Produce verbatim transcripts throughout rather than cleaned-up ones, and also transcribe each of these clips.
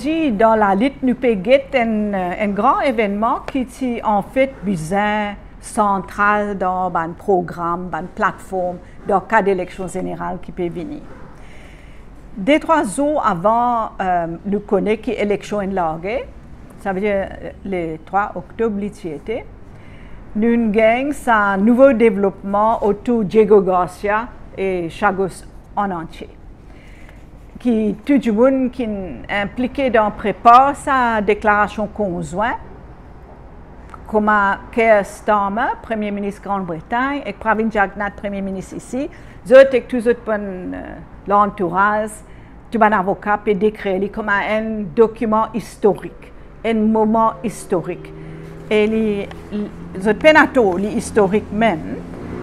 Si dan lalit nou pe get enn, enn gran evennman ki ti anfet bizin santral dan bann program, bann platform dan kad eleksion zeneral ki pe vini. De trwa zour avan, eh, nou kone ki eleksion inn large, savedir le trwa oktob li ti ete, nou'nn gagn sa nouvo devlopman otour Diego Garcia e Chagos an antie, ki tou dimoun ki'nn inplike dan prepar sa deklarasion konzwin, kouma Keir Starmer, Premie Minis Gran Bretagn, ek Pravin Jagannath, Premie Minis isi, zot ek tou zot bann, eh, lantouraz, tou bann avoka pe dekrir li kouma enn dokiman istorik, enn moman istorik. E li, li, zot pena tor, li istorik mem,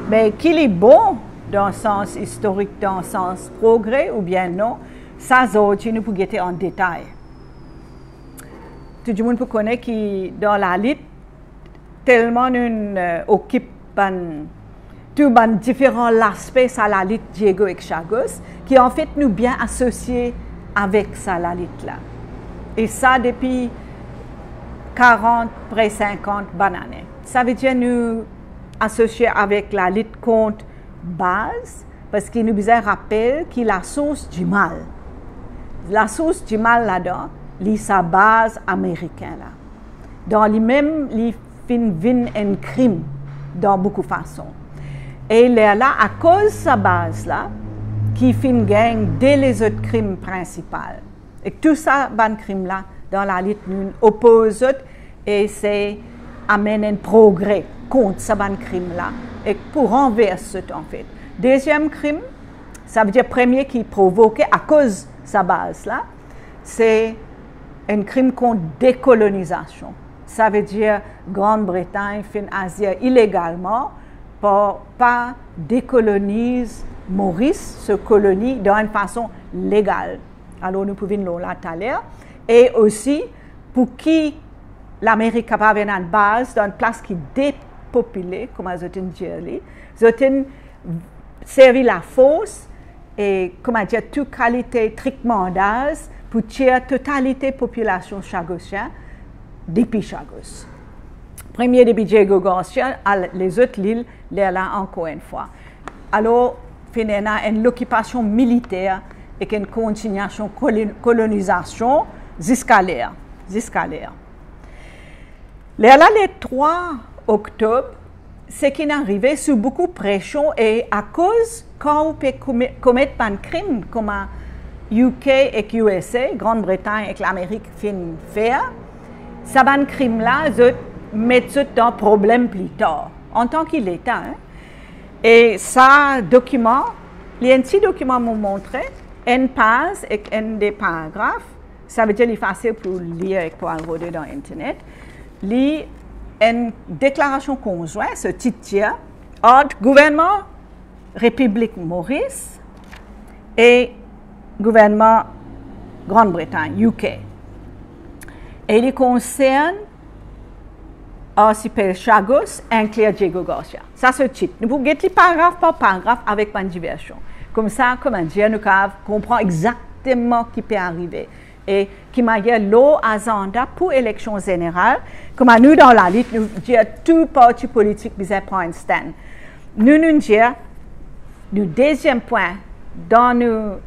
me ki li bon dan sans istorik, dan sans progre oubien non, sa zordi nou pou gete an detay. Tou dimoun pou kone ki dan lalit, telman nou, eh, okip bann, tou bann diferan laspe sa lalit Diego ek Chagos, ki anfet nou bien asosie avek sa lalit la. E sa depi karant, pre sinkant bann ane. Savedir nou asosie avek lalit kont baz, parski nou bizin rapel ki lasours dimal, lasours dimal ladan, li sa baz amerikin la. Dan limem, li finn vinn enn krim dan boukou fason. E lerla, akoz sa baz la, ki finn gagn de lezot krim prinsipal. Ek tou sa bann krim la, dan lalit nou opoz zot, e se amenn enn progre kont sa bann krim la, ek pou ranvers zot anfet. Deziem krim, savedir premie ki provoke akoz sa baz la, se enn krim kont dekolonizasion. Savedir Gran Bretagn finn azir ilegalman par pa dekoloniz Moris, so koloni, dan enn fason legal. Alor nou pou vinn lor la taler. E osi, pou ki Lamerik kapav ena enn baz dan enn plas ki depopile, kouma zot inn dir li, zot inn servi lafors e, kouma dir, tou kalite trikmandaz pou tir totalite popilasion chagosien depi Chagos. Premie depi Diego Garcia, al lezot lil, lerla ankor enn fwa. Alor, finn ena enn lokipasion militer ek enn kontignasion kolon-, kolonizasion ziska ler, ziska ler. Lerla le trwa oktob, seki inn arive sou boukou presion e akoz kan ou pe kome-, komet bann krim kouma U K ek U S A, Gran Bretagn ek Lamerik finn fer, sa bann krim la, zot met zot dan problem pli tar, antan ki Leta, en. E sa dokiman, li enn ti dokiman mo montre, enn paz ek enn de paragraf, savedir li fasil pou lir ek pou al rode dan internet. Li enn deklarasion konzwin, so tit dir, ant gouvernman Repiblik Moris e gouvernman Gran Bretagn, U K. E li konsern arsipel Chagos, inkli Diego Garcia. Sa so tit. Nou pou get li paragraf par paragraf avek bann diversion. Koumsa, kouma dir, nou kapav konpran exakteman ki pe arive e ki manier lor azanda pou eleksion zeneral, kouma nou dan lalit, nou dir tou parti politik bizin pran enn stand. Nou, nou dir, nou deziem pwin dan nou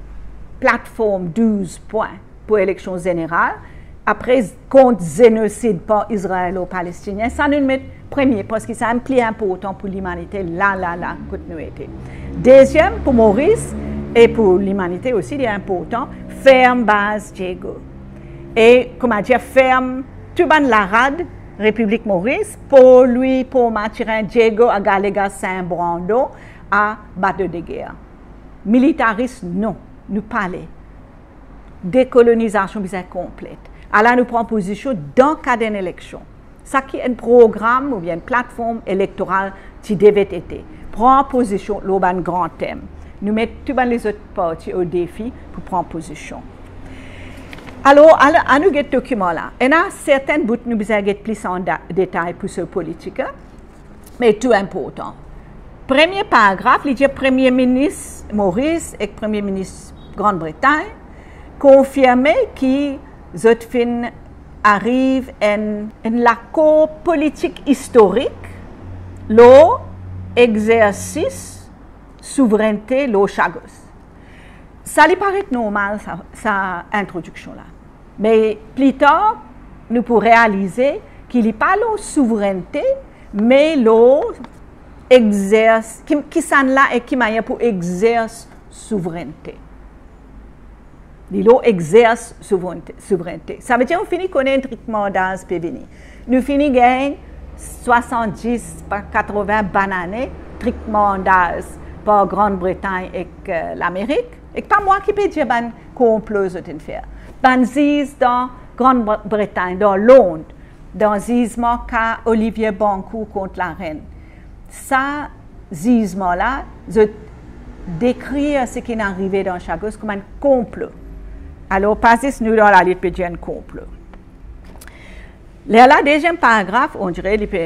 platform douz pwin pou eleksion zeneral, apre kont zenosid par Izraelo-Palestinien, sa nou met premie, parski sa enn pli inportan pou limanite, la, la, la, kot nou ete. Deziem, pou Moris e pou limanite osi, li inportan, ferm baz Diego. E, kouma dir, ferm tou bann larad Repiblik Moris, Port Louis, Port Mathurin, Diego a Gallegas, Saint Brandon, a bato de ger. Militaris, non, nou pale. Dekolonizasion bizin konplet. Ala nou pran pozision dan kad enn eleksion. Sa ki enn program oubien enn platform elektoral ti devret ete. Pran pozision lor bann gran tem. Nou met tou bann lezot parti o defi pou pran pozision. Alor, al-, anou get dokiman la. Ena sertin bout nou bizin get plis an da-, detay pou so politik, en. Me tou inportan. Premie paragraf, li dir Premie Minis Moris ek Premie Minis Gran Bretagn konfirme ki Zot finn ariv enn, enn lakor politik istorik lor egzersis souvrennte lor Chagos. Sa li paret normal, sa, sa introdiksion la. Me pli tar, nou pou realize ki li pa lor souvrennte, me lor egzers-, ki, kisannla e ki manier pou egzers souvrennte. Li lor egzers souvrennte, souvrennte. Savedir nou fini kone enn trik mandaz pe vini. Nou fini gagn swasanndis pa katrovin bann ane trik mandaz par Grann Bretagn ek, eh, Lamerik. Ek pa mwa ki pe dir bann konplo zot inn fer. Bann ziz dan Grann Bre-, Bretagn, dan Lond, dan zizman ka Olivier Bancourt kont larenn. Sa zizman la, zot dekrir seki inn arive dan Chagos kouma enn konplo. Alor, pa zis nou dan lalit pe dir enn konplo. Lerla, deziem paragraf, on dire li pe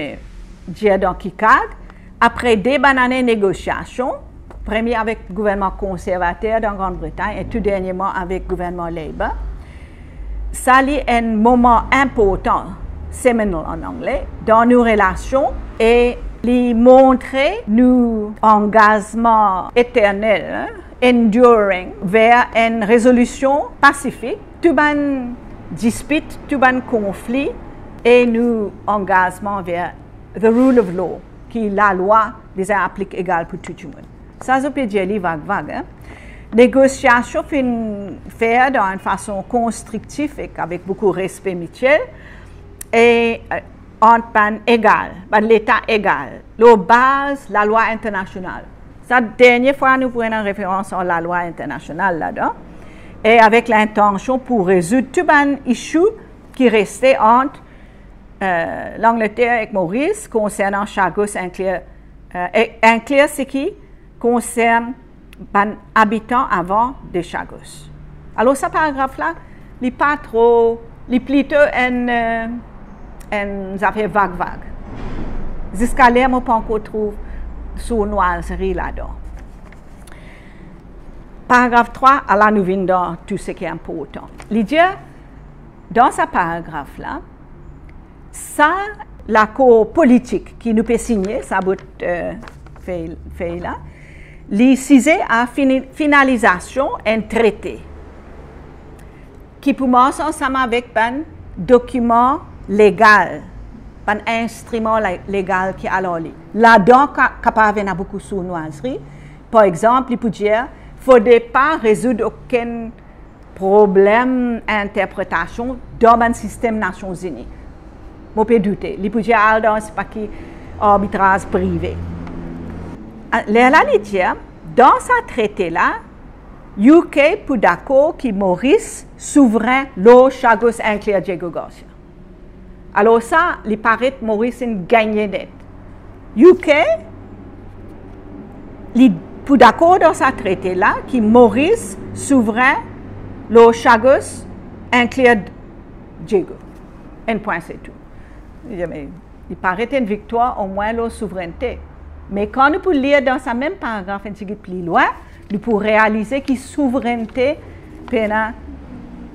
dir dan ki kad, apre de bann ane negosiasion, premie avek gouvernman konservater dan Grann Bretagn e tou dernieman avek gouvernman Labour, sa li enn moman inportan, seminal an angle, dan nou relasion e li montre nou angazman eternel, enduring, ver enn rezolision pasifik tou bann dispit, tou bann konfli, e nou angazman ver the rule of law, ki lalwa bizin aplik egal pou tou dimoun. Sa zot pe dir li vag-vag, en. Negosiasion finn fer dan enn fason konstriktif ek avek boukou respe mitiel, e, eh, ant bann egal, bann leta egal, lor baz lalwa internasional. Sa dernie fwa nou pou ena referans ar lalwa internasional ladan. E avek lintansion pou rezoud tou bann issue ki reste ant, eh, Langleter ek Moris konsernan Chagos, inklir, eh, e inklir seki konsern bann abitan avan de Chagos. Alor, sa paragraf la, li pa tro, li plito enn, eh, enn zafer vag-vag. Ziska ler mo pa ankor trouv sournwazri ladan. Paragraf trwa, ala nou vinn dan tou seki inportan. Li dir, dan sa paragraf la, sa lakor politik ki nou pe signe, sa bout, eh, fey, fey la, li size a fini-, finalizasion enn trete ki pou mars ansam avek bann dokiman legal, bann instriman la-, legal ki al ar li. Ladan ka-, kapav ena boukou sournwazri. Par exanp, li pou dir, fode pa rezoud okenn problem interpretasion dan bann sistem Nasion Zini. Mo pe doute. Li pou dir al dan sepa ki arbitraz prive. A, lerla li dir, dan sa trete la, U K pou dakor ki Moris souvrin lor Chagos, inklir Diego Garcia. Alor sa, li paret Moris inn gagne net. U K, li pou dakor dan sa trete la ki Moris souvrin lor Chagos, inklir Diego. Enn pwin, se tou. Li paret enn viktwar omwin lor souvrennte. Me kan nou pou lir dan sa mem paragraf enn tigit pli lwin, nou pou realize ki souvrennte pena,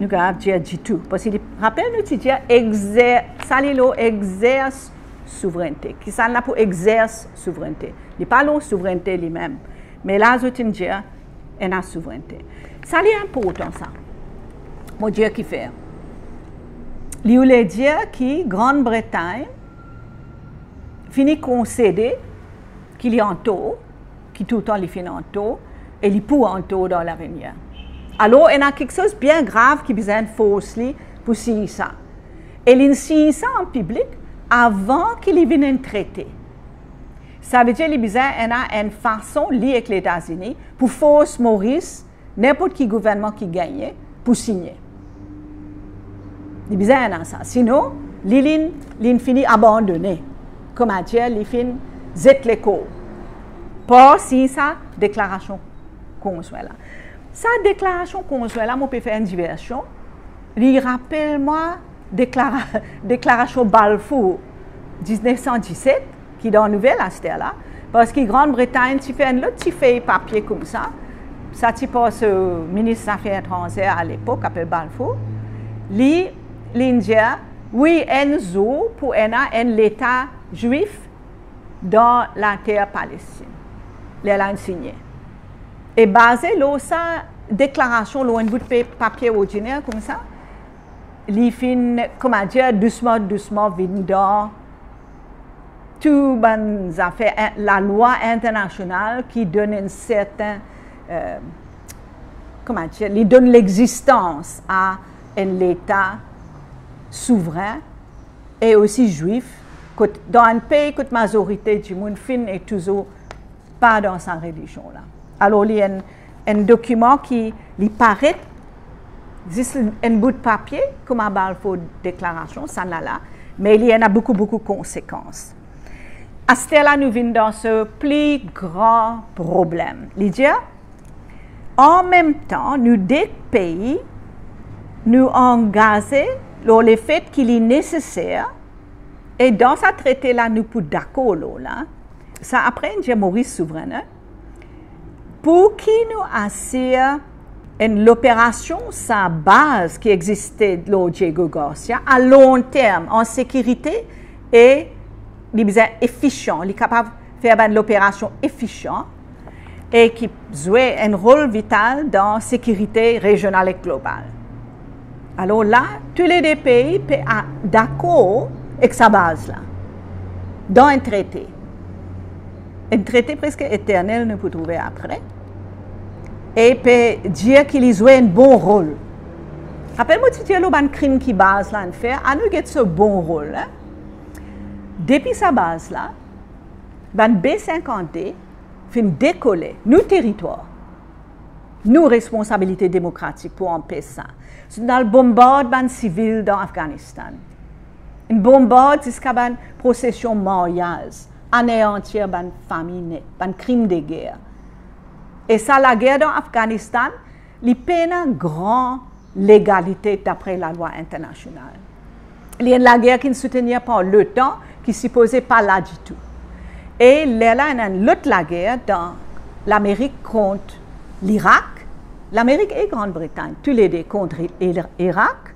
nou kapav dir, ditou. Parski li, rapel nou ti dir egzer-, sa li lor egzers souvrennte. Kisannla pou egzers souvrennte? Li pa lor souvrennte limem. Me la zot inn dir ena souvrennte. Sa li inportan sa. Mo dir kifer. Li oule dir ki Grann Bretagn fini konsede ki li antor, ki toultan li finn antor, e li pou antor dan lavenir. Alor, ena kiksoz bien grav ki bizin fors li pou sign sa. E li sign sa an piblik avan ki li vinn enn trete. Savedir li bizin ena enn fason, li ek Letazini, pou fors Moris, ninport ki gouvernman ki gagne, pou signe. Li bizin ena sa. Sinon, li, linn, linn fini abandone. Kouma dir, li finn zet lekor. Par sign sa deklarasion konzwin la. Sa deklarasion konzwin la, mo pe fer enn diversion. Li rapel mwa deklara-, deklarasion Balfour diznef san diset, ki dan nouvel aster la, parski Grann Bretagn ti fer enn lot ti fey papie koumsa, sa ti par so minis zafer etranzer alepok, apel Balfour, Li, li dir, wi, enn zour pou ena enn leta zwif dan later Palestin. Lerla inn signe. E baze lor sa deklarasion, lor enn bout pe-, papie ordiner koumsa, li finn, kouma dir, dousman, dousman vinn dan tou bann zafer, in-, lalwa internasional ki donn enn sertin, eh, kouma dir, li donn lexistans a enn leta souvrin e osi zwif, kot, dan enn pei kot mazorite dimoun finn e touzour pa dan sa relizion la. Alor, li enn, enn dokiman ki li paret zis enn bout papie, kouma Balfour Deklarasion, sannla la, me li ena boukou, boukou konsekans. Aster la, nou vinn dan so pli gran problem. Li dir, an mem tan, nou de pei, nou angaze lor lefet ki li neseser, e dan sa trete la, nou pou dakor lor la, sa apre, inn dir Moris souvrin, hein? Pou ki nou asir enn loperasion, sa baz ki existe lor Diego Garcia, a long term, an sekirite, e li bizin efisian, li kapav fer bann loperasion efisian, e ki zwe enn rol vital dan sekirite rezional ek global. Alor la, toulede pei pe a-, dakor ek sa baz la, dan enn trete. Enn trete preske eternel nou pou trouve apre, e pe dir ki li zwe enn bon rol. Rapel mo ti dir lor bann krim ki baz la inn fer, anou get so bon rol, hein? Depi sa baz la, bann B cinquante-deux finn dekole nou teritwar. Nou responsabilite demokratik pou anpes sa. Zot inn al bonbard bann sivil dan Afganistan. Inn bonbard ziska bann prosesion maryaz, aneyantir bann fami net, bann krim de ger. E sa lager dan Afganistan, li pena gran legalite dapre lalwa internasional. Li enn lager ki'nn soutenir par l'OTAN, ki sipoze pa la ditou. E lerla ena enn lot lager dan Lamerik kont Lirak, Lamerik e Gran Bretagn, toulede kont I-, Irak,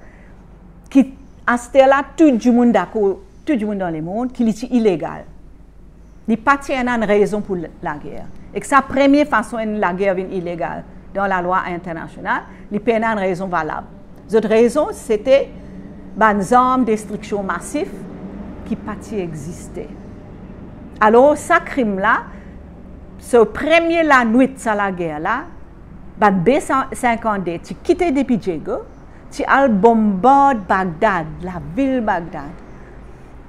ki aster la tou dimoun dakor, tou dimoun dan lemond, ki li ti ilegal. Li pa ti ena enn rezon pou l-, lager. Ek sa premie fason enn lager vinn ilegal dan lalwa internasional, li pena enn rezon valab. Zot rezon, sete bann zarm destriksion masif ki pa ti existe. Alor, sa krim la, so premie lanwit sa lager la, bann B cinquante-deux ti kite depi Diego, ti al bonbard Bagdad, lavil Bagdad.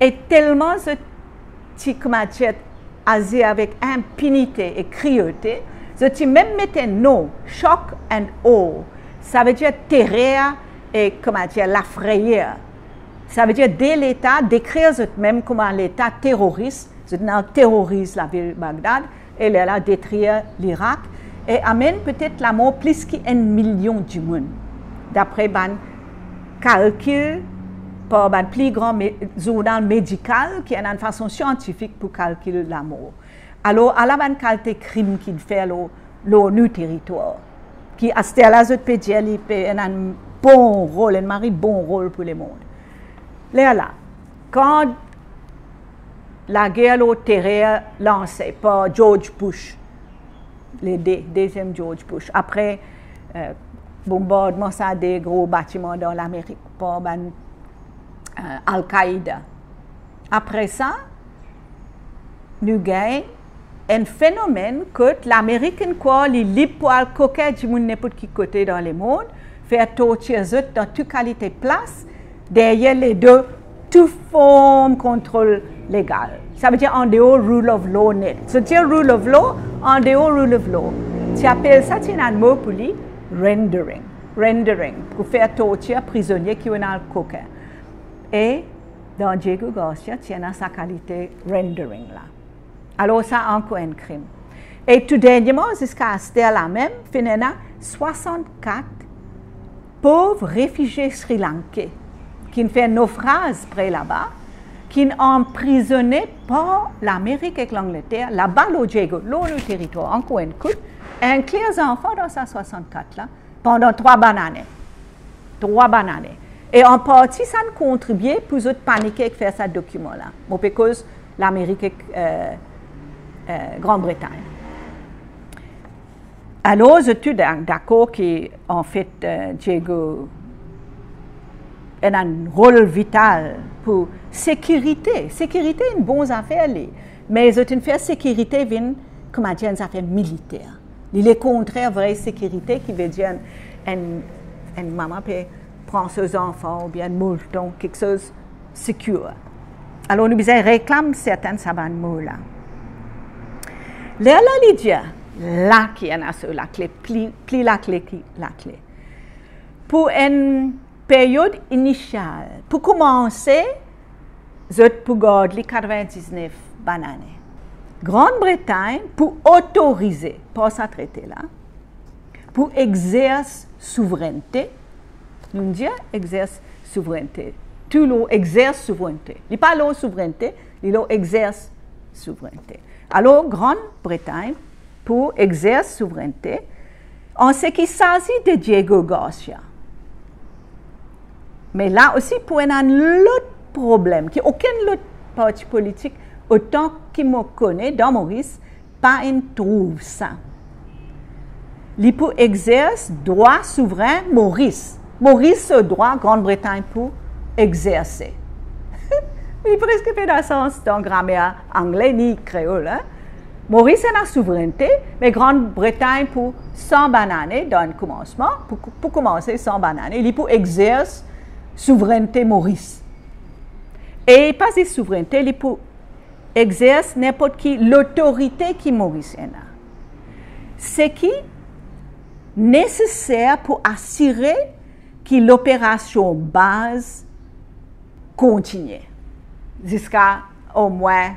E telman zot ti, kouma dir, azir avek inpinite e kriyote, zot ti mem met enn nom, shock and awe, savedir terer e, kouma dir, lafreyer. Savedir de leta dekrir zot mem kouma leta teroris, zot inn al teroriz lavil Bagdad, e lerla detrir Lirak, e amenn petet lamor plis ki enn milion dimoun, dapre bann kalkil par bann pli gran me-, zournal medikal ki ena enn fason siantifik pou kalkil lamor. Alor, ala bann kalite krim ki'nn fer lor, lor nou teritwar, ki aster la zot pe dir li pe ena enn bon rol, enn mari bon rol pou lemond. Lerla, kan lager lor terer lanse par George Bush, le de-, deziem George Bush, apre, eh, bonbardman sa de gro batiman dan Lamerik par bann, eh, Al-Qaida. Apre sa, nou gagn enn fenomenn kot Lamerik inn krwar li lib pou al koker dimoun ninport ki kote dan lemond, fer tortir zot dan tou kalite plas, deryer ledo tou form kontrol legal. Savedir andeor rule of law net. Zot dir rule of law, andeor rule of law. Ti apel sa, ti ena enn mo pou li, rendering. Rendering, pou fer tortir prizonie ki inn al koker. E dan Diego Garcia, ti ena sa kalite rendering la. Alor sa ankor enn krim. E tou dernieman, ziska aster la mem, finn ena swasannkat pov refizie Sri Lanke ki'nn fer nofraz pre laba, ki'nn anprizone par Lamerik ek Langleter, laba lor Diego, lor nou teritwar, ankor enn kout, inkli zanfan dan sa swasannkat la, pandan trwa bann ane. Trwa bann ane. E an parti, sa inn kontribie pou zot panike ek fer sa dokiman la. Mo pe koz Lamerik ek, eh, eh, Gran Bretagn. Alor, zot tou da-, dakor ki, anfet, eh, Diego ena enn rol vital pou sekirite. Sekirite enn bon zafer li, me zot inn fer sekirite vinn, kouma dir, enn zafer militer. Li lekontrer vre sekirite, ki vedir enn, enn, enn mama pe pran so zanfan oubien enn molton, kiksoz secure. Alor, nou bizin reklam sertin sa bann mo la. Lerla li dir, la ki ena so lakle, pli, pli lakle ki lakle. Pou enn period inisial, pou koumanse, zot pou gard li katrevindiznef bann ane. Gran Bretagn pou otorize, par sa trete la, pou exers souvrennte. Nou dir exers souvrennte. Tou lor exers souvrennte. Li pa lor souvrennte, li lor exers souvrennte. Alor, Gran Bretagn pou exers souvrennte an seki sazi de Diego Garcia. Me la osi pou ena enn lot problem ki okenn lot parti politik, otan ki mo kone, dan Moris, pa inn trouv sa. Li pou exers drwa souvrin Moris. Moris so drwa, Gran Bretagn pou exerse. Li preske pena sans dan gramer angle ni kreol, hein? Moris ena souvrennte, me Gran Bretagn pou san bann ane, dan koumansman, pou, pou koumanse san bann ane, li pou exers souvrennte Moris. E pa zis souvrennte, li pou exers ninport ki lotorite ki Moris ena. Seki neseser pou asire ki loperasion baz kontinie ziska omwin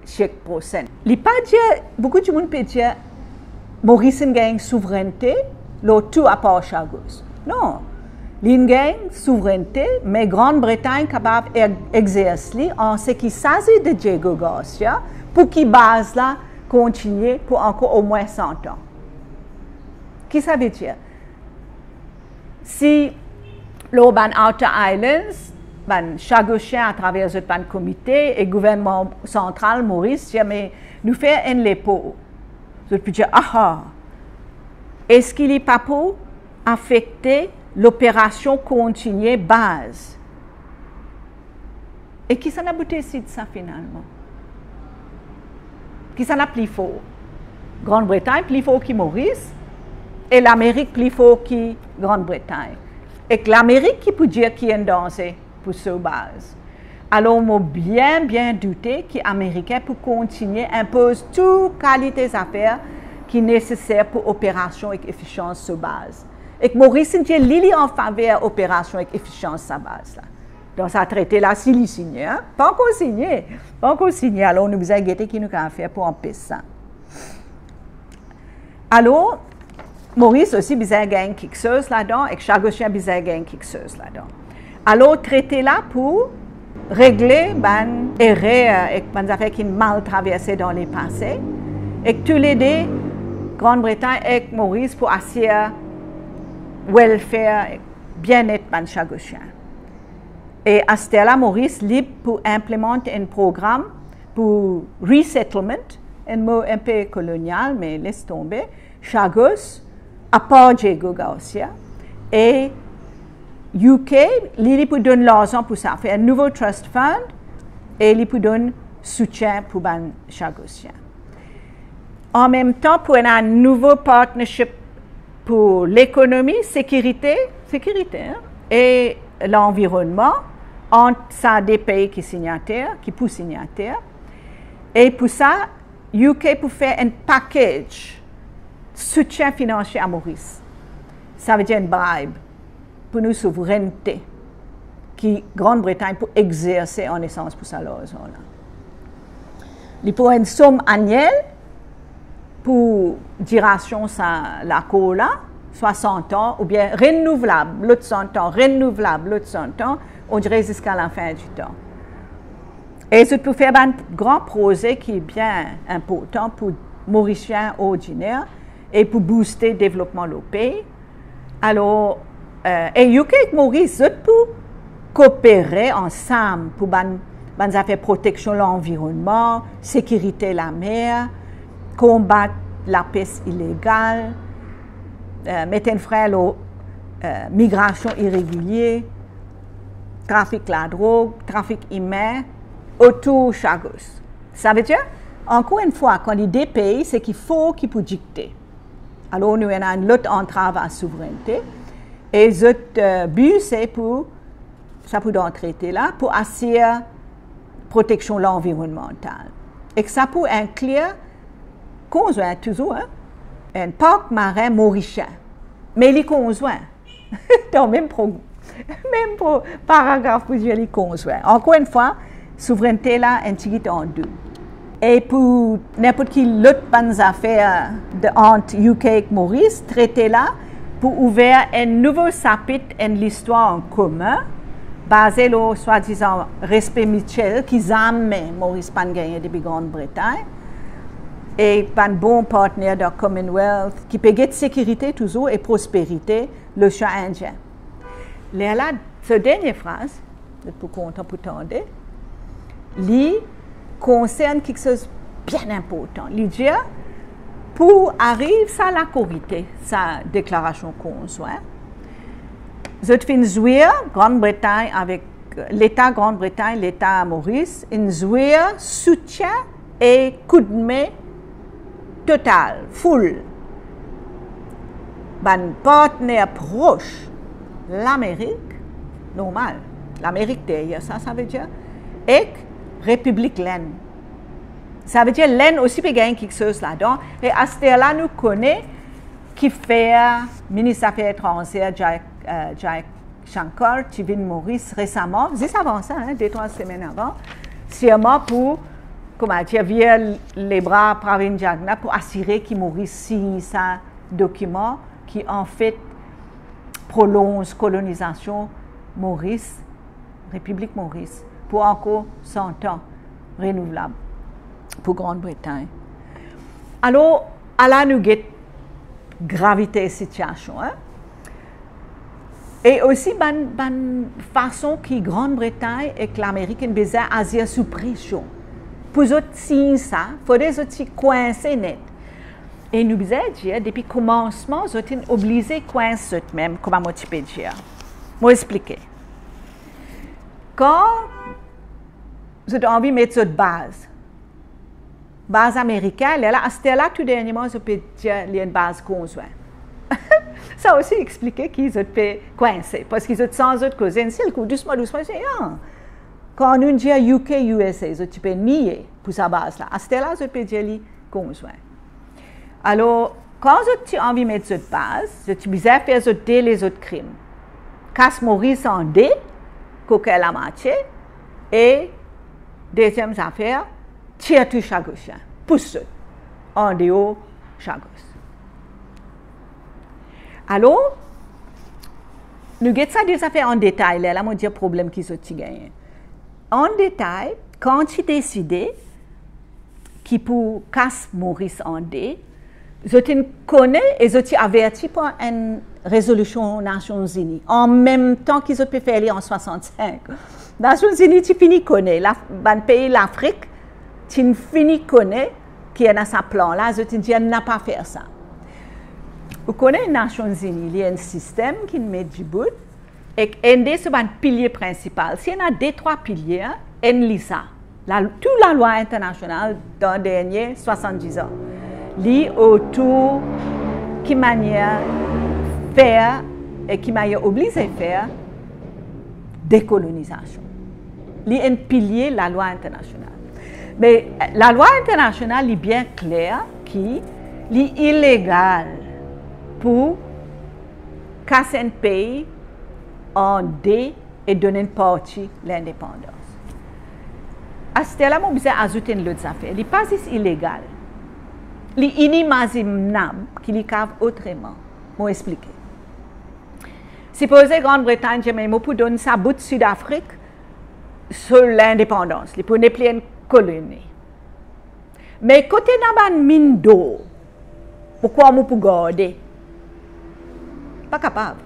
siek prosin. Li pa dir, boukou dimoun pe dir, Moris inn gagn souvrennte lor tou apar Chagos. Non, li inn gagn souvrennte, me Gran Bretagn kapav e-, exers li an seki sazi de Diego Garcia, pou ki baz la kontinie pou ankor omwin san an. Ki sa ve dir? Si lor bann Outer Islands, bann Chagosien atraver zot bann komite e gouvernman santral Moris dir, me nou fer enn lepor. Zot pou dir, aha, eski li pa pou afekte loperasion kontinie baz? E kisannla bout esid sa finalman? Kisannla pli for? Gran Bretagn pli for ki Moris, e Lamerik pli for ki Gran Bretagn. Ek Lamerik ki pou dir ki enn danze pou so baz. Alor, mo bien, bien doute ki Amerikin pou kontinie inpoz tou kalite zafer ki neseser pou operasion ek efisians so baz. Ek Moris inn dir li, li an faver operasion ek efisians sa baz la. Dan sa trete la, si li signe, hein? Pa ankor signe. Pa ankor signe, alor nou bizin gete ki nou kapav fer pou anpes sa. Alor, Moris osi bizin gagn kiksoz ladan, ek Chagosien bizin gagn kiksoz ladan. Alor, trete la pou regle bann erer ek bann zafer ki mal traverse dan lepase, ek toulede, Gran Bretagn ek Moris, pou asir welfare, bienet bann Chagosien. E asterla, Moris lib pou inplimant enn program pou resettlement, enn mo inpe kolonial, me les tonbe, Chagos, apar Diego Garcia, e U K, li, li pou donn larzan pou sa, fer enn nouvo trust fund, e li pou donn soutien pou bann Chagosien. Anmemtan, pou ena enn nouvo partnership pou lekonomi, sekirite, sekirite, hein, e lanvironnman ant sa de pei ki signater, ki pou signater. E pou sa, U K pou fer enn package soutien finansie a Moris. Sa ve dir enn bribe pou nou souvrennte ki Gran Bretagn pou exerse an esans pou sa larzan la. Li pou enn som aniel pou dirasion sa lakor la, swasant an, oubien renouvlab, lot sant an, renouvlab, lot sant an, on dire ziska lafin di tan. E zot pou fer bann gran proze ki bien inportan pou Morisien ordiner e pou bouste devlopman lor pei. Alor, eh, e U K ek Moris, zot pou kopere ansam pou bann, bann zafer proteksion lanvironnman, sekirite lamer, konbat lapes ilegal, eh, met enn fren lor, eh, migrasion iregilie, trafik ladrog, trafik imin, otour Chagos. Savedir, ankor enn fwa, kan li de pei, seki for ki pou dikte. Alor, nou ena enn lot antrav a souvrennte. E zot, eh, bi se pou, sa pou dan trete la, pou asir proteksion lanvironnmantal. Ek sa pou inklir konzwin touzour, hein, enn park marin morisien. Me li konzwin. Dan mem pro-, mem pro-, paragraf pou dir li konzwin. Ankor enn fwa, souvrennte la enn tigit andoub. E pou ninport ki lot bann zafer de, ant U K ek Moris, trete la pou ouver enn nouvo sapit enn listwar an komin, baze lor swadizan respe mitiel ki zame Moris pa'nn gagne depi Grann Bretagn, e bann bon partner dan Commonwealth ki pe get sekirite touzour e prosperite Losean Indien. Lerla, so dernie fraz, zot pou kontan pou tande, li konsern kiksoz bien inportan. Li dir, pou ariv sa lakorite, sa deklarasion konzwin, zot finn zwir, Grann Bretagn avek Leta Grann Bretagn, Leta Moris, inn zwir soutien e koudme total, full bann partner pros Lamerik, normal, Lamerik deryer sa, savedir, ek Repiblik Lenn. Savedir, Lenn osi pe gagn kiksoz ladan. E aster la, nou kone kifer minis zafer etranzer Jai-, eh, Jaishankar ti vinn Moris resaman, zis avan sa, hein, de trwa semenn avan, sirman pou, kouma dir, vir lebra Pravind Jugnauth pou asire ki Moris sign sa dokiman ki, anfet, prolonz kolonizasion Moris, Repiblik Moris, pou ankor san an renouvlab pou Grann Bretagn. Alor, ala nou get gravite sitiasion, hein? E osi bann, bann fason ki Grann Bretagn ek Lamerik inn bizin azir sou presion. Pou zot sign sa, fode zot ti kwinse net. E nou bizin dir, depi komansman, zot inn oblize kwins zot mem, kouma mo ti pe dir. Mo explike. Kan zot anvi met zot baz, baz amerikin, lerla, aster la, tou dernieman, zot pe dir li enn baz konzwin. Sa osi explike ki zot pe kwinse, parski zot sanz zot koze enn sel kou, dousman, dousman, se, ah. Kan nou dir U K U S A, zot ti pe nie pou sa baz la. Aster la, zot pe dir li konzwin. Alor, kan zot ti anvi met zot baz, zot ti bizin fer zot de lezot krim. Kas Moris an de, kokin lamwatie, e deziem zafer, tir tou Chagosien, pous zot andeor Chagos. Alor, nou get sa de zafer an detay, lerla mo dir problem ki zot ti gagne. An detay, kan ti deside ki pou kas Moris an de, zot inn kone e zot ti averti par enn rezolision Nasion Zini, an mem tan ki zot pe fer li an swasant-sink. Nasion Zini ti fini kone, la, bann pei Lafrik ti fini kone ki ena sa plan la, zot inn dir napa fer sa. Ou kone Nasion Zini, li enn sistem ki met dibout, ek enn de so bann pilie prinsipal, si ena de trwa pilie, enn li sa. La, tou lalwa internasional dan dernie swasann-diz an, li otour ki manier fer e ki manier oblize fer dekolonizasion. Li enn pilie lalwa internasional. Me, eh, lalwa internasional, li bien kler ki li ilegal pou kas enn pei an de e donn enn parti lindepandans. Aster la, mo bizin azout enn lot zafer. Li pa zis ilegal. Li inimazinab ki li kav otreman. Mo explike. Sipoze Grann Bretagn dir, me mo pou donn sa bout Sid Afrik so lindepandans. Li pou nepli enn koloni. Me kot ena bann min dor, mo krwar mo pou garde? Pa kapav.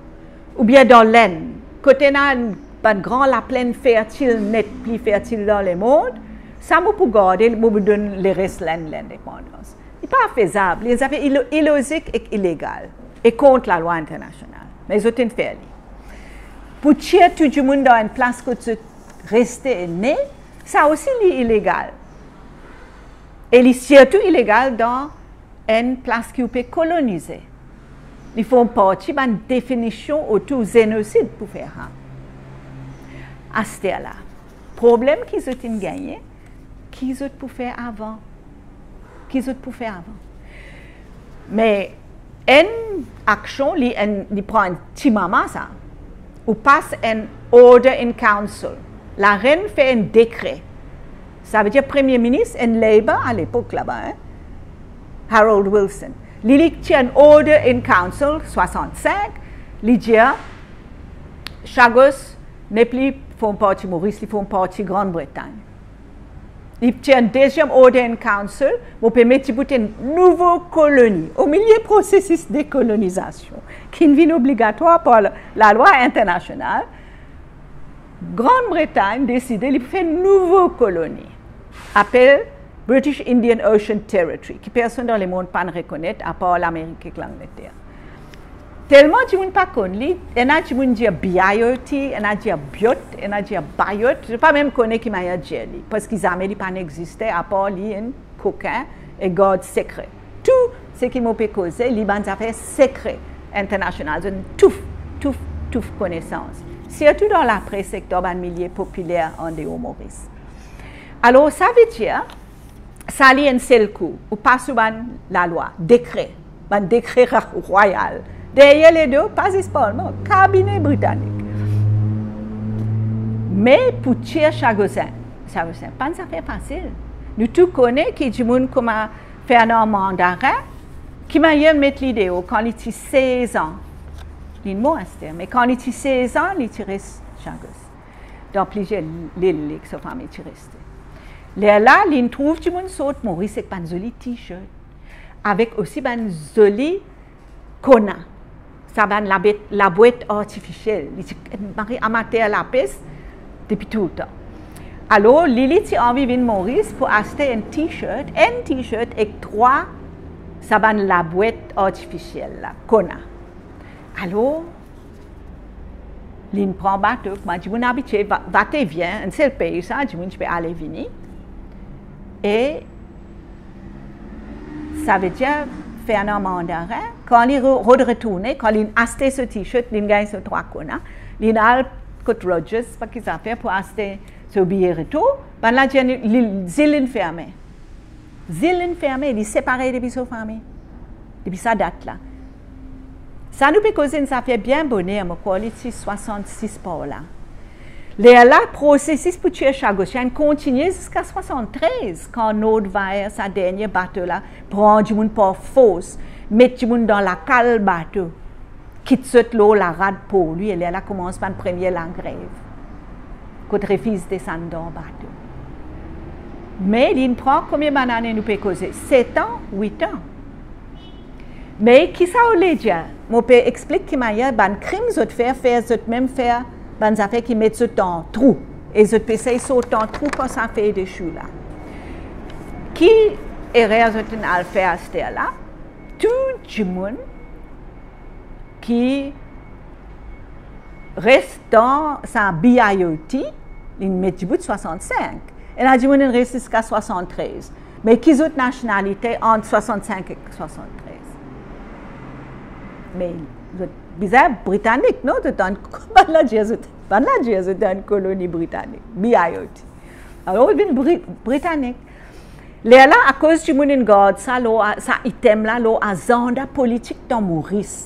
Oubien dan Lenn, kot ena enn bann gran laplenn fertil net, pli fertil dan lemond, sa mo pou garde, mo pou donn leres Lenn lindepandans. Li pa fezab, li zafer ilo-, ilozik ek ilegal e kont lalwa internasional. Me zot inn fer li. Pou tir tou dimoun dan enn plas kot zot reste e ne, sa osi li ilegal. E li sirtou ilegal dan enn plas ki ou pe kolonize. Li form parti bann definision otour zenosid pou fer sa. Aster la, problem ki zot inn gagne, ki zot pou fer avan? Ki zot pou fer avan? Me enn aksion, li enn, li pran enn ti mama sa, ou pas enn order in council. Larenn fer enn dekre. Savedir premie minis, enn Labour alepok laba, hein, Harold Wilson. Li, li tir enn order in council, swasant-sink, li dir, Chagos nepli form parti Moris, li form parti Grann Bretagn. Li tir enn deziem order in council, mo pe met dibout enn nouvo koloni. Omilie prosesis dekolonizasion, ki inn vinn obligatwar par la-, lalwa internasional, Grann Bretagn deside li pou fer nouvo koloni, apel British Indian Ocean Territory, ki personn dan lemond pa'nn rekonet, apar Lamerik ek Langleter. Telman dimoun pa konn li, ena dimoun dir B I O T, ena dir Biot, ena dir Bayot, zot pa mem kone ki manier dir li, parski zame li pa'nn existe, apar li enn kokin e gard sekre. Tou seki mo pe koze, li bann zafer sekre internasional, zot ena touf, touf, touf konesans, sirtou dan lapres ek dan bann milie popiler andeor Moris. Alor, savedir, sa li enn sel kou, ou pas sou bann lalwa, dekre, bann dekre ra-, rwayal. Deryer ledo, pa zis parlman, kabine britanik. Me pou tir Chagosin, Chagosin, pa'nn zafer fasil. Nou tou kone ki dimoun kouma Fernand Mandarin, ki manier met li deor kan li ti sez an. Li mor aster, me kan li ti sez an, li ti res Chagos. Dan plizier lil, li ek so fami ti reste. Lerla, li'nn trouv dimoun sort Moris ek bann zoli t-shirt, avek osi bann zoli kona, sa bann labet-, labwet artifisiel. Li ti mari amater lapes depi toultan. Alor, li, li ti anvi vinn Moris pou aste enn t-shirt, enn t-shirt ek trwa sa bann labwet artifisiel la, kona. Alor, li'nn pran bato, kouma dimoun abitie, va, va-t-vien, enn sel pei sa, dimoun ti pe ale vini. E savedir Fernand Mandarin, kan li re-, rod-, retourne, kan li'nn aste so t-shirt, li'nn gagn so trwa kona, li'nn al kot Rogers, pa ki zafer, pou aste so biye retour, bann la dir li, li, zil inn ferme. Zil inn ferme, li separe depi so fami. Depi sa dat la. Sa nou pe koze enn zafer bien boner, mo krwar li ti swasant-sis par la. Lerla, prosesis pou tir Chagosien inn kontinie ziska swasant-trez, kan Nordweyr, sa dernie bato la, pran dimoun par fors, met dimoun dan lakal bato, kit zot lor larad Porlwi, e lerla koumans bann premie lagrev, kot refiz desann dan bato. Me li'nn pran konbien bann ane, nou pe koze? Set an, wit an. Me ki sa ou le dir? Mo pe explik ki manier bann krim zot fer, fer zot mem fer bann zafer ki met zot dan trou, e zot pe sey sort dan trou kan sa fey de chou la. Ki erer zot inn al fer aster la? Tou dimoun ki res dan sa B I O T, li'nn met dibout swasant-sink. Ena dimoun inn res ziska swasant-trez. Me ki zot nasionalite ant swasant-sink ek swasant-trez? Me zot bizin Britanik, non? Zot dan, bann la dir zot, bann la dir zot dan koloni Britanik, B I O T. Alor, vinn Bri-, Britanik. Lerla, akoz dimoun inn gard sa lor a-, sa item la lor azanda politik dan Moris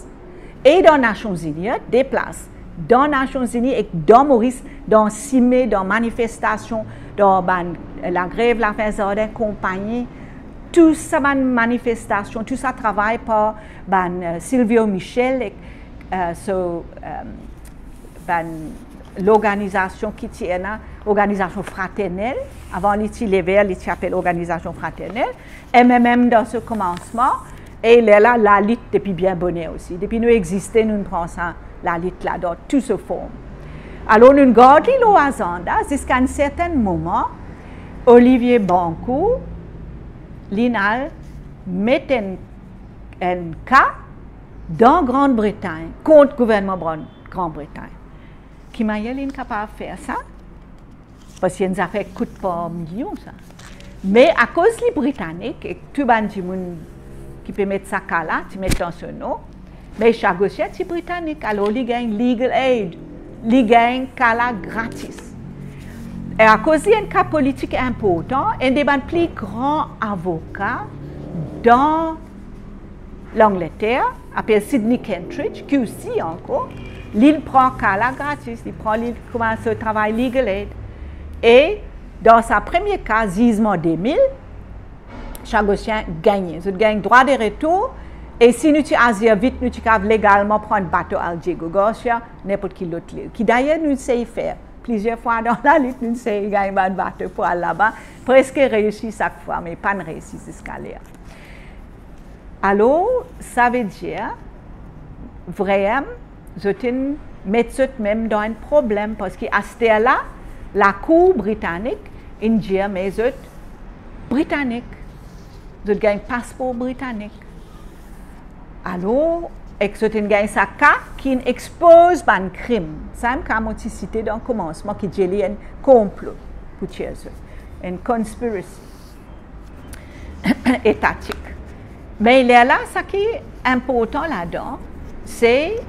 e dan Nasion Zini, de plas, dan Nasion Zini ek dan Moris, dan sime, dan manifestasion, dan bann, eh, lagrev lafin zardin konpagni, tou sa bann manifestasion, tou sa travay par bann, eh, Silvio Michel ek, eh, so, eh, bann lorganizasion ki ti ena, organizasion fraternel, avan li ti lever, li ti apel organizasion fraternel, M M M dan so koumansman, e lerla lalit depi bien boner osi. Depi nou existe, nou pran sa lalit la dan tou so form. Alor, nou gard li lor azanda ziska enn sertenn moman, Olivier Bancourt, li'nn al met enn, enn ka dan Gran Bretagn, kont gouvernman Gran-, Gran Bretagn. Ki manier li'nn kapav fer sa? Parski enn zafer kout par milion, sa. Me akoz li Britanik, ek tou bann dimoun ki pe met sa ka la, ti met dan so nom, me Chagochien ti Britanik, alor li gagn legal aid, li gagn ka la gratis. E akoz li enn ka politik inportan, enn de bann pli gran avoka dan Langleter, apel Sidney Kentridge, ki osi ankor, li pran ka la gratis, li pran, li koumans so travay legal aid. E dan sa premie ka, zizman de mil, Chagochien gagne. Zot gagn drwa de retour, e si nou ti azir vit, nou ti kapav legalman pran bato al Diego Garcia, ninport ki lot lil. Ki dayer nou sey fer. Plizier fwa dan lalit, nou sey gagn bann bato pou al laba. Preske reysi sak fwa, me pa'nn reysi ziska ler. Alor, savedir, vremem, zot inn met zot mem dan enn problem, parski aster la, lakour britanik inn dir, me zot Britanik, zot gagn paspor britanik. Alor, ek zot inn gagn sa ka ki inn expoz bann krim. Sa mem ka mo ti site dan komansman, ki dir li enn konplo pou tir zot, enn conspiracy etatik. Me lerla, sa ki inportan ladan, se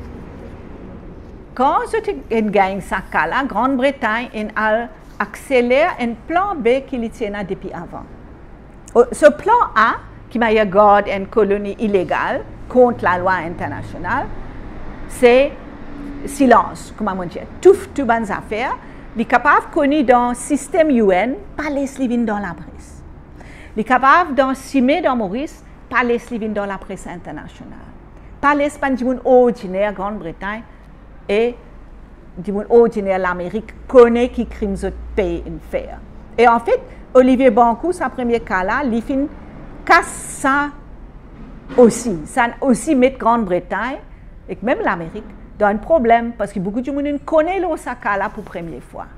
kan zot inn gagn sa ka la, Gran Bretagn inn al akseler enn plan B ki li ti ena depi avan. O, so plan A, ki manier gard enn koloni ilegal kont lalwa internasional, se silans, kouma mo dir, touf tou bann zafer. Li kapav koni dan sistem U N, pa les li vinn dan lapres. Li kapav dan sime dan Moris, pa les li vinn dan lapres internasional. Pa les bann dimoun ordiner Gran Bretagn e dimoun ordiner Lamerik kone ki krim zot pe inn fer. E anfet, Olivier Bancourt, sa premie ka la, li finn kas sa osi. Sa osi met Gran Bretagn ek mem Lamerik dan enn problem, parski boukou dimoun inn kone lor sa ka la pou premie fwa.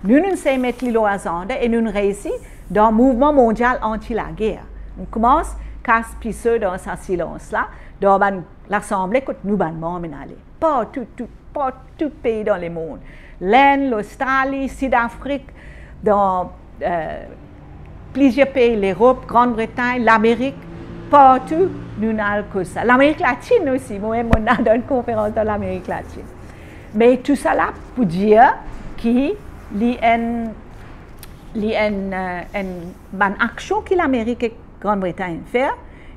Nou, nou sey met li lor azanda e nou reysi dan mouvman mondial anti-lager. Nou koumans kas piso dan sa silans la, dan bann lasanble kot nou bann manm inn ale. Partou, tou, partou pei dan lemond. Lenn, Lostrali, Sid Afrik, dan, eh, plizier pei Lerop, Gran Bretagn, Lamerik, partou nou inn al koz sa. Lamerik Latinn osi, mo mem mo inn al dan enn konferans dan Lamerik Latinn. Me tousala pou dir ki li enn, li enn, eh, enn bann aksion ki Lamerik ek Gran Bretagn fer,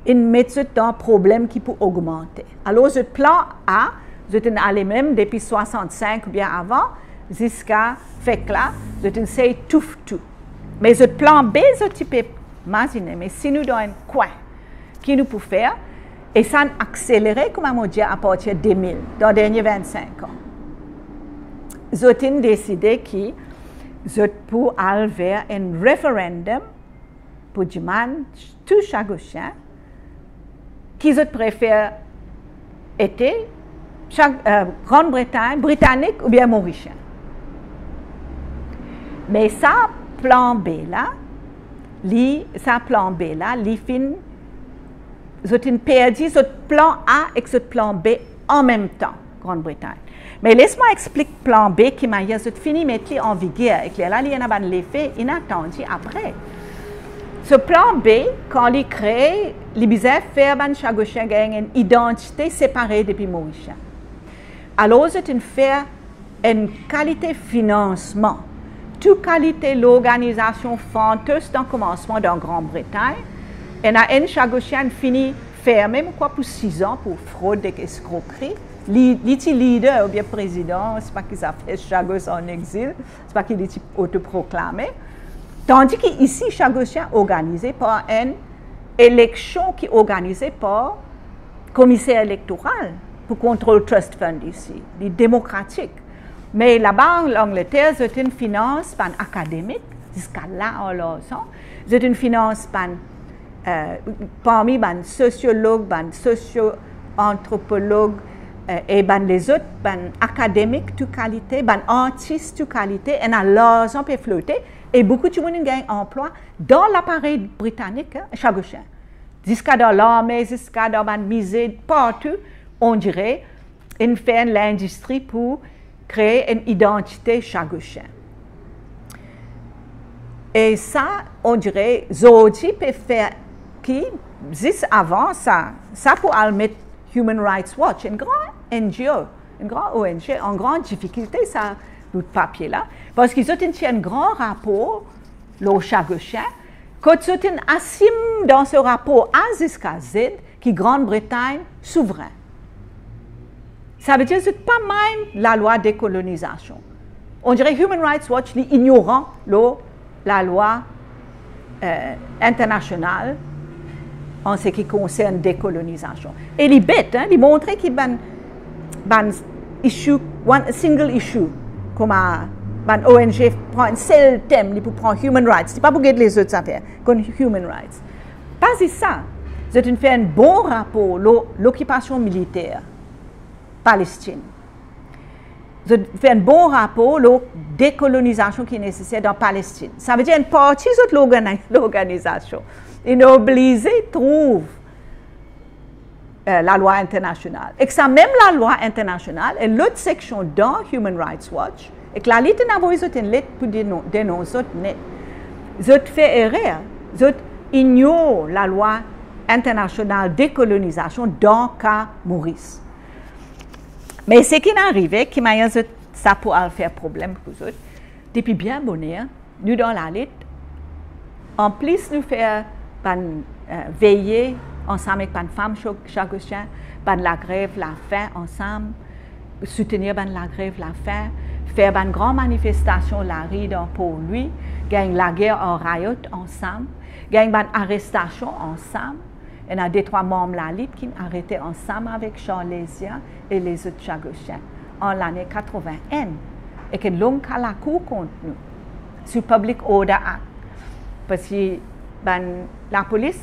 inn met zot dan problem ki pou ogmante. Alor, zot plan A, zot inn ale mem depi swasant-sink oubien avan, ziska fek la, zot inn sey touf tou. Me zot plan B, zot ti pe mazine, me si nou dan enn kwin, ki nou pou fer? E sa inn akselere, kouma mo dir, apartir de mil, dan dernie vinn-sink an. Zot inn deside ki zot pou al ver enn referendum pou dimann tou Chagochien ki zot prefer ete Cha-, eh, Gran Bretagn, Britanik oubien Morisien. Me sa plan B la, li, sa plan B la, li finn, zot inn perdi zot plan A ek zot plan B an mem tan, Gran Bretagn. Me les mwa explik plan B, ki manier zot fini met li an viger, ek lerla li ena bann lefe inatandi apre. So plan B, kan li kree, li bizin fer bann Chagochien gagn enn idantite separe depi Morisien. Alor, zot inn fer enn kalite finansman. Tou kalite lorganizasion fantos dan komansman dan Gran Bretagn. Ena enn Chagochien fini ferme, mo krwar, pou sizan pou frod ek eskrokri. Li, li ti lider oubien prezidan, se pa ki zafer Chagos an exil, se pa ki li ti otoproklame. Tandi ki isi, Chagochien organize par enn eleksion ki organize par Komiser Elektoral pou kontrol Trust Fund isi. Li demokratik. Me laba Langleter, zot inn finans bann akademik, ziska la ar larzan. Zot inn finans bann, eh, parmi bann sosiolog, bann sosio-antropolog, eh, e bann lezot, bann akademik tou kalite, bann artis tou kalite, ena larzan pe flote, e boukou dimoun inn gagn anplwa dan laparey britanik, hein, Chagosien. Ziska dan larme, ziska dan bann mize, partou, on dire, inn fer enn lindistri pou kree enn idantite Chagosien. E sa, on dire, zordi pe fer ki, zis avan sa, sa pou al met Human Rights Watch, enn gran N G O, enn gran O N G, an gran difikilte sa bout papie la, parski zot inn tir enn gran rapor lor Chagosien, kot zot inn asim dan so rapor A ziska Z ki Grann Bretagn souvrin. Savedir zot pa mind lalwa dekolonizasion. On dire Human Rights Watch, li ignoran lor lalwa, eh, internasional an se ki konsern dekolonizasion. E li bet, hein, li montre ki bann, bann issue, one single issue, kouma bann O N G pran enn sel tem, li pou pran human rights, li pa pou get lezot zafer, konn human rights. Pa zis sa, zot inn fer enn bon rapor lor lokipasion militer Palestin. Zot fer enn bon rapor lor dekolonizasion ki neseser dan Palestin. Savedir enn parti zot lorgani-, lorganizasion inn oblize trouv, eh, lalwa internasional. Ek sa mem lalwa internasional, enn lot seksion dan Human Rights Watch, ek Lalit inn avoy zot enn let pou denon-, denons zot net. Zot fer erer, zot ignor lalwa internasional dekolonizasion dan ka Moris. Me seki inn arive, ki manier zot, sa pou al fer problem pou zot, depi bien boner, nou dan Lalit, anplis nou fer bann, eh, veye ansam ek bann fam Cha-, Chagosien, bann lagrev lafin ansam, soutenir bann lagrev lafin, fer bann gran manifestasion lari dan Port Louis, gagn lager ar rayot ansam, gagn bann arestasion ansam. Ena de trwa manm Lalit ki'nn arete ansam avek Charles Lézia e lezot Chagosien an lane katrovin-enn, ek enn long ka lakour kont nou sou Public Order Act, parski bann lapolis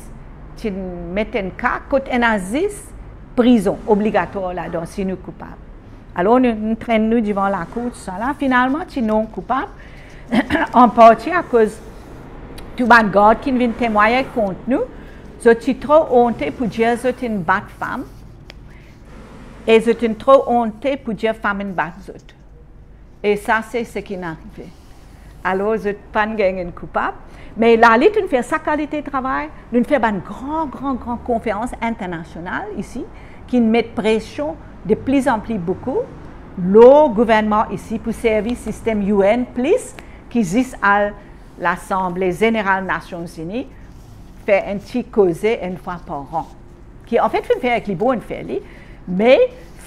ti'nn met enn ka kot ena zis prizon obligatwar ladan si nou koupab. Alor nou, nou trenn nou divan lakour, tousala. Finalman, ti non koupab, an parti akoz tou bann gard ki'nn vinn temwagne kont nou, zot ti tro onte pou dir zot inn bat fam, e zot inn tro onte pou dir fam inn bat zot. E sa, se seki'nn arive. Alor, zot pa'nn gagn enn koupab. Me Lalit inn fer sa kalite travay, nou'nn fer bann gran, gran, gran konferans internasional isi, ki'nn met presion de pli an pli boukou lor gouvernman isi pou servi sistem U N plis ki zis al Lasanble Zeneral Nasion Zini, fer enn ti koze enn fwa par an. Ki, anfet, finn fer ek li, bon, fer li. Me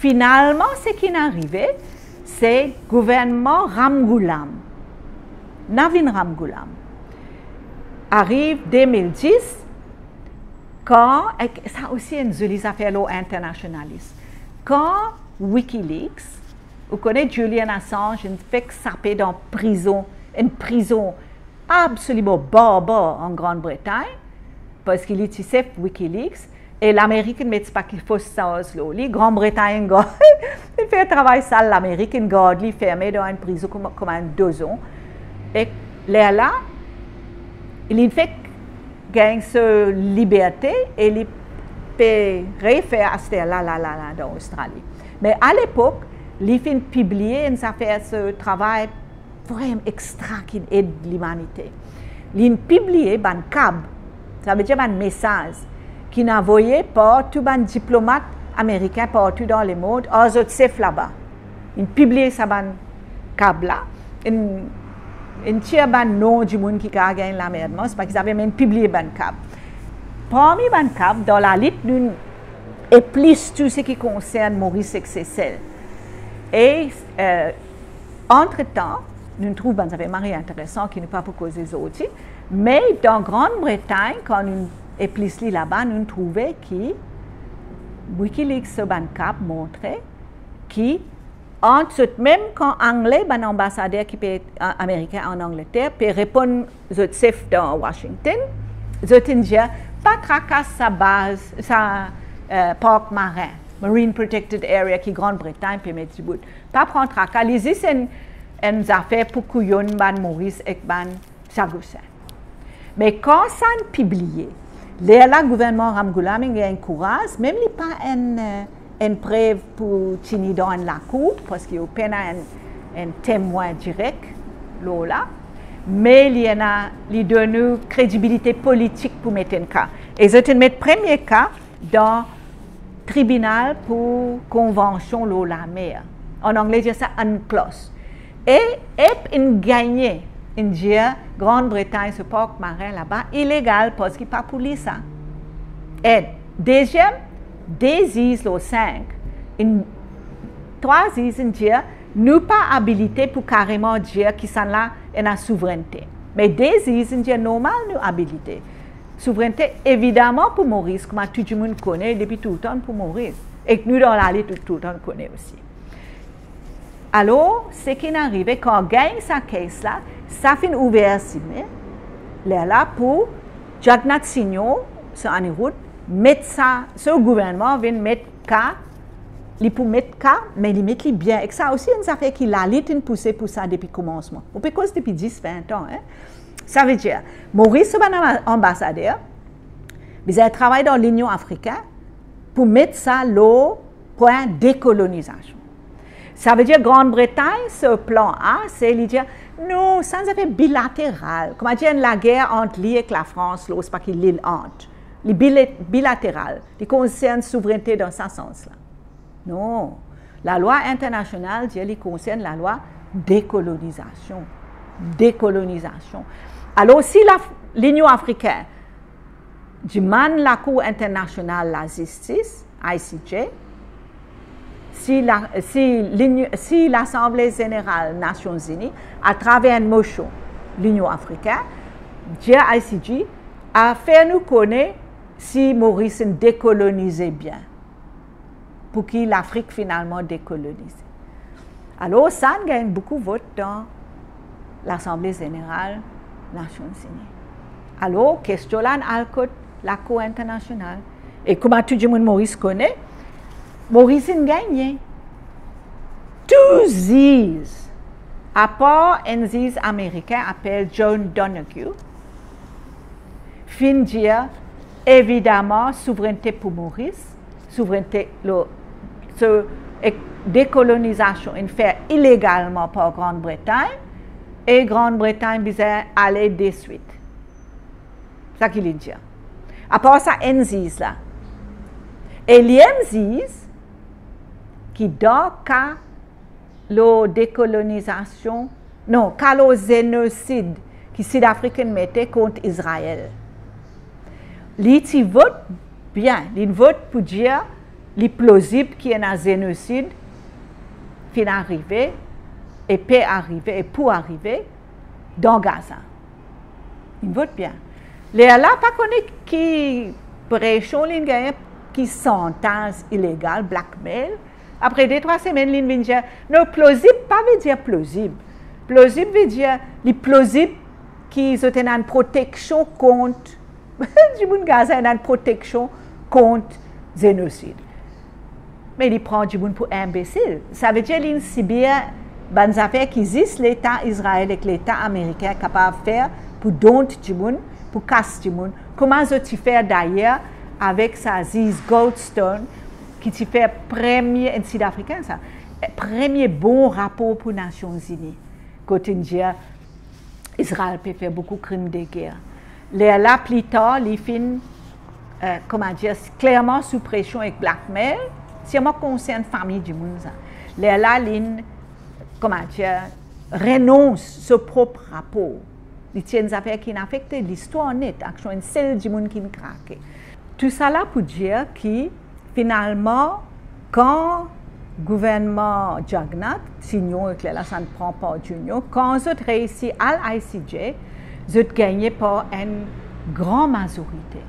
finalman, seki'nn arive, se gouvernman Ramgoolam, Navin Ramgoolam, ariv de mil dis, kan, ek sa osi enn zoli zafer lor internasionalis, kan Wikileaks, ou kone Julian Assange inn fek sape dan prizon, enn prizon absoliman barbar an Grann Bretagn, parski li ti sef Wikileaks, e Lamerik inn met spak fos sarz lor li, Gran Bretagn inn gard, inn fer travay sal, Lamerik inn gard li ferme dan enn prizon kouma, kouma enn dozon. E lerla, li fek gagn so liberte e li pe refer aster la, la, la, la, dan Ostrali. Me alepok, li finn pibliye enn zafer, so travay vremem extra ki'nn ed limanite. Li'nn pibliye bann kab, savedir bann mesaz, ki'nn avoye par tou bann diplomat amerikin partou dan lemond ar zot sef laba. Inn pibliye sa bann kab la, inn, inn tir bann non dimoun ki kav gagn lanmerdman, se pa ki zave, me inn pibliye bann kab. Parmi bann kab, dan Lalit, nou, e plis tou seki konsern Moris ek Sesel. E, eh, antretan, nou trouv bann zafer mari interesan ki nou pa pou koze zordi, me dan Grann Bretagn, kan nou, e plis li laba, nou trouve ki Wikileaks so bann kab montre ki ant zot mem kan Angle, bann anbasader ki pe, a, amerikin an Angleter, pe reponn zot sef dan Washington, zot inn dir, pa trakas sa baz, sa, eh, park marin. Marine Protected Area ki Gran Bretagn pe met dibout. Pa pran traka, li zis enn, enn zafer pou kouyonn bann Moris ek bann Sagosen. Me kan sann pibliye, lerla gouvernman Ramgoolam inn gagn kouraz, mem li pa enn, eh, enn prev pou tini dan enn lakour, parski okenn enn, enn temwin direk lor la, me li ena, li donn nou kredibilite politik pou met enn ka. E zot inn met premie ka dan tribinal pou konvansion lor lamer. An angle dir sa UNCLOS. E ep inn gagne, inn dir Gran Bretagn so park marin laba ilegal parski pa pou li sa. E deziem, de ziz lor sink, inn, trwa ziz inn dir nou pa abilite pou kareman dir ki sannla ena souvrennte. Me de ziz inn dir normal nou abilite. Souvrennte evidaman pou Moris, kouma tou dimoun kone, depi toultan pou Moris. Ek nou dan lalit tou, toultan kone osi. Alor, seki inn arive, kan gagn sa case la, sa finn ouver simin, lerla pou Jagannath Senior, Sir Anirudh, met sa, so gouvernman vinn met ka, li pou met ka, me li met li bien. Ek sa osi enn zafer ki lalit inn pouse pou sa depi koumansman. Ou pe koz depi dis, vin an, en. Savedir, Moris so bann anba-, anbasader bizin travay dan Linion Afrikin pou met sa lor pwin dekolonizasion. Savedir Gran Bretagn so plan A, se li dir, non, sa enn zafer bilateral. Kouma dir enn lager ant li ek Lafrans, lor, se pa ki lil Ant. Li bile-, bilateral. Li konsern souvrennte dan sa sans la. Non. Lalwa internasional dir li konsern lalwa dekolonizasion. Dekolonizasion. Alor, si la, Linion Afrikin dimann Lakour Internasional Lazistis, I C J, si la, si Lini-, si Lasanble Zeneral Nasion Zini, atraver enn mosion Linion Afrikin, dir I C J, a fer nou kone si Moris inn dekolonize bien, pou ki Lafrik finalman dekolonize. Alor, sa inn gagn boukou vot dan Lasanble Zeneral Nasion Zini. Alor, kestion la inn al kot Lakour Internasional. E kouma tou dimoun Moris kone, Moris inn gagne. Tou ziz, apar enn ziz Amerikin apel John Donoghue, finn dir, evidaman, souvrennte pou Moris, souvrennte lor, so, ek dekolonizasion inn fer ilegalman par Gran Bretagn, e Gran Bretagn bizin ale deswit. Sa ki li dir. Apar sa, enn ziz la. E li enn ziz ki dan ka lor dekolonizasion, non, ka lor zenosid ki Sid Afrikin mete kont Izrael. Li ti vot bien, li vot pou dir li plozib ki ena zenosid finn arive, e pe arive, e pou arive dan Gaza. Li vot bien. Lerla pa kone ki presion li gagne, ki santaz ilegal, blackmail. Apre de, trwa semenn, li vinn dir, non, plozib pa ve dir plozib. Plozib ve dir, li plozib ki zot ena enn proteksion kont, dimoun Gaza ena enn proteksion kont zenosid. Me li pran dimoun pou inbesil. Savedir li sibir bann zafer ki zis Leta Izrael ek Leta Amerikin kapav fer pou daunt dimoun, pou kas dimoun, kouma zot ti fer dayer avek sa ziz Goldstone, ki ti fer premie, enn Sid Afrikin sa, premie bon rapor pou Nasion Zini, kot inn dir Izrael pe fer boukou krim de ger. Lerla, pli tar, li finn, eh, kouma dir, klerman sou presion ek blackmail, sirman konsern fami dimoun sa. Lerla, linn, kouma dir, renons so prop rapor. Li ti enn zafer ki inn afekte listwar net, aksion enn sel dimoun ki inn krake. Tousala pou dir ki, finalman, kan gouvernman Jagannath, Senior ek lerla sann pran par Junior, kan zot reisi al I C J, zot gagne par enn gran mazorite.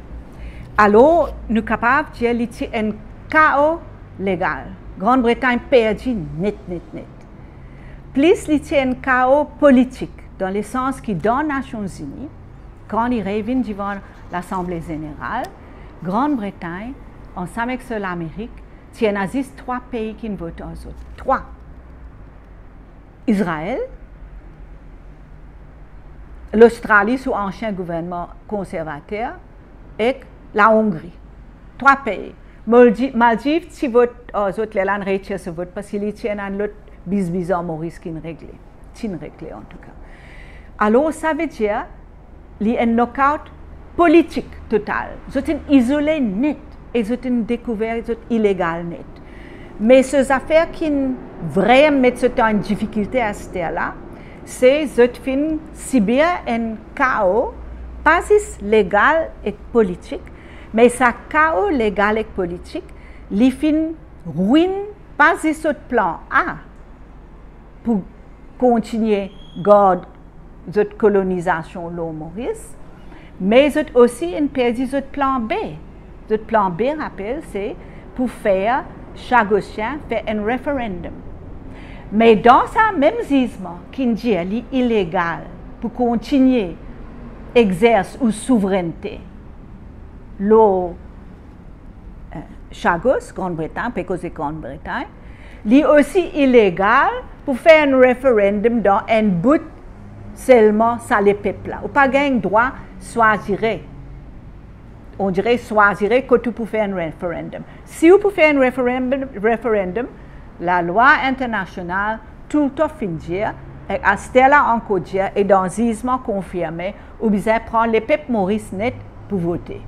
Alor, nou kapav dir li ti enn kao legal. Gran Bretagn perdi net, net, net. Plis li ti enn kao politik, dan lesans ki dan Nasion Zini, kan li revinn devan Lasanble Zeneral, Gran Bretagn, ansam ek so Lamerik, Ti ena zis trwa pei ki'nn vot ar zot. Trwa. Izrael, Lostrali sou ansien gouvernman konservater, ek La Ongri. Trwa pei. Maldi-, Maldiv ti vot ar zot, lerla inn retir so vot, parski li ti ena enn lot bizbiz ar Moris ki'nn regle. Ti'nn regle, antouka. Alor, savedir, li enn knockout politik total. Zot inn izole net e zot inn dekouver zot ilegal net. Me so zafer ki'nn vrem met zot dan enn difikilte aster la, se zot finn sibir enn kao, pa zis legal ek politik, me sa kao legal ek politik, li finn rwinn pa zis zot plan A pou kontigne gard zot kolonizasion lor Moris, me zot osi inn perdi zot plan B. Zot plan B, rapel, se pou fer Chagosien fer enn referendum. Me dan sa mem zizman ki'nn dir li ilegal pou kontigne exers ou souvrennte lor, eh, Chagos, Grann Bretagn, pe koze Grann Bretagn, li osi ilegal pou fer enn referendum dan enn bout selman sa lepep la. Ou pa gagn drwa swazire. On dire swazire kot ou pou fer enn referendum. Si ou pou fer enn referendum, referendum, lalwa internasional toultan finn dir, ek aster la ankor dir, e dan zizman konfirme, ou bizin pran lepep Moris net pou vote.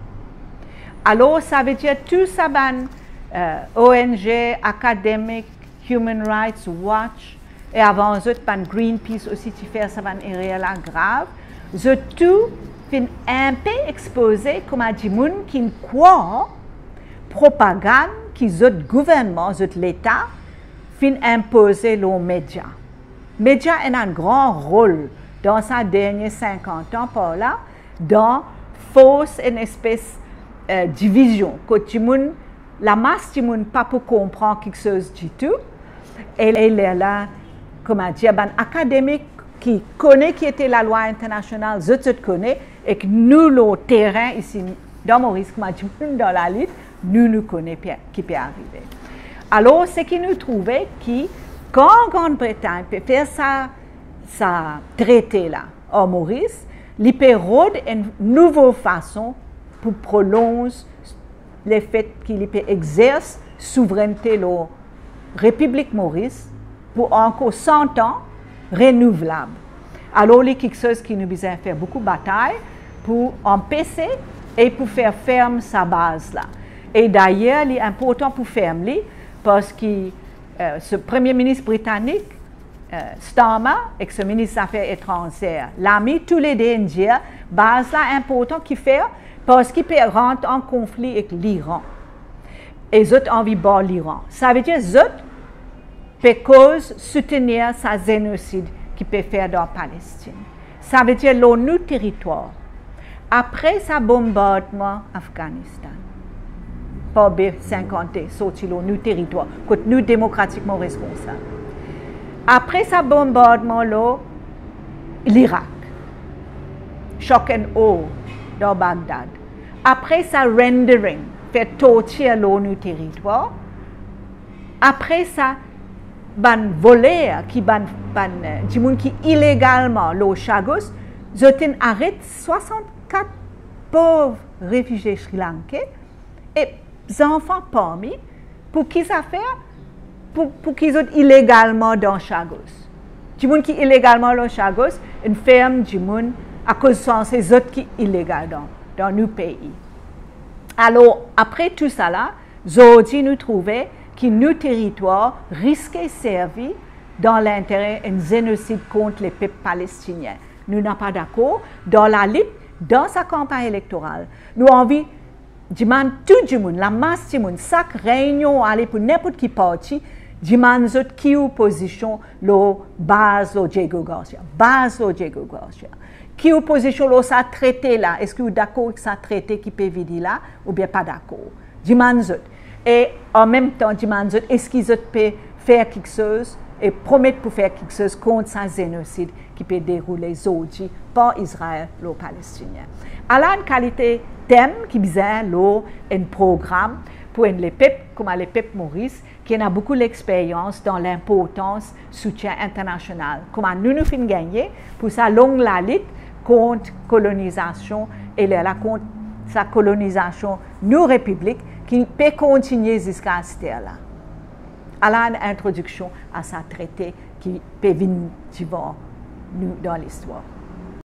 Alor, savedir tou sa bann, eh, O N G, akademik, Human Rights Watch, e avan zot bann Greenpeace osi ti fer sa bann erer la grav, zot tou finn inpe expoze kouma dimoun ki'nn krwar propagann ki zot gouvernman, zot Leta, finn inpoze lor media. Media ena enn gran rol dan sa dernie sinkant an par la, dan fors enn espes, eh, divizion, kot dimoun, lamas dimoun pa pou konpran kiksoz ditou, e, e lerla, kouma dir, bann akademik ki kone ki ete lalwa internasional, zot, zot kone, ek nou lor terin isi, dan Moris, kouma dimoun dan lalit, nou, nou kone pe, ki pe arive. Alor, seki nou trouve ki, kan Grann Bretagn pe fer sa, sa trete la ar Moris, li pe rod enn nouvo fason pou prolonz lefet ki li pe exers souvrennte lor Repiblik Moris pou ankor san an renouvlab. Alor, li kiksoz ki nou bizin fer boukou batay pou anpese e pou fer ferm sa baz la. E dayer, li inportan pou ferm li, parski, eh, so Premie Minis britanik, eh, Starmer, ek so Minis Zafer Etranzer, Lammy, toulede inn dir, baz la inportan, kifer, parski pe rant an konfli ek Liran. E zot anvi bar Liran. Savedir zot pe koz soutenir sa zenosid ki pe fer dan Palestin. Savedir lor nou teritwar. Apre sa bonbardman Afganistan, par B cinquante sorti lor nou teritwar, kot nou demokratikman responsab. Apre sa bonbardman lor Lirak, shock and awe dan Bagdad. Apre sa rendering, fer tortir lor nou teritwar. Apre sa, bann voler ki bann, bann, eh, dimoun ki ilegalman lor Chagos, zot inn aret swasannkat pov refizie Sri Lanke e zanfan parmi, pou ki zafer? Pou, pou ki zot ilegalman dan Chagos. Dimoun ki ilegalman lor Chagos, inn ferm dimoun akoz sanse zot ki ilegal dan, dan nou pei. Alor, apre tousala, zordi nou trouve ki nou teritwar riske servi dan lintere enn zenosid kont lepep palestinien. Nou napa dakor, dan lalit, dan sa kanpagn elektoral, nou anvi dimann tou dimoun, lamas dimoun, sak reynion ou ale pou ninport ki parti, dimann zot ki ou pozision lor baz lor Diego Garcia, baz lor Diego Garcia. Ki ou pozision lor sa trete la? Eski ou dakor ek sa trete ki pe vini la, oubien pa dakor? Dimann zot. E anmemtan, dimann zot, eski zot pe fer kiksoz e promet pou fer kiksoz kont sa zenosid ki pe deroule zordi par Izrael lor Palestinien? Ala enn kalite tem ki bizin lor enn program Pou enn lepep kouma lepep Moris, ki ena boukou lexperyans dan linportans soutien internasional, kouma nou, nou finn gagne pou sa long lalit kont kolonizasion, e lerla kont sa kolonizasion nou repiblik ki pe kontigne ziska aster la. Ala enn introdiksion a sa trete ki pe vinn divan nou dan listwar.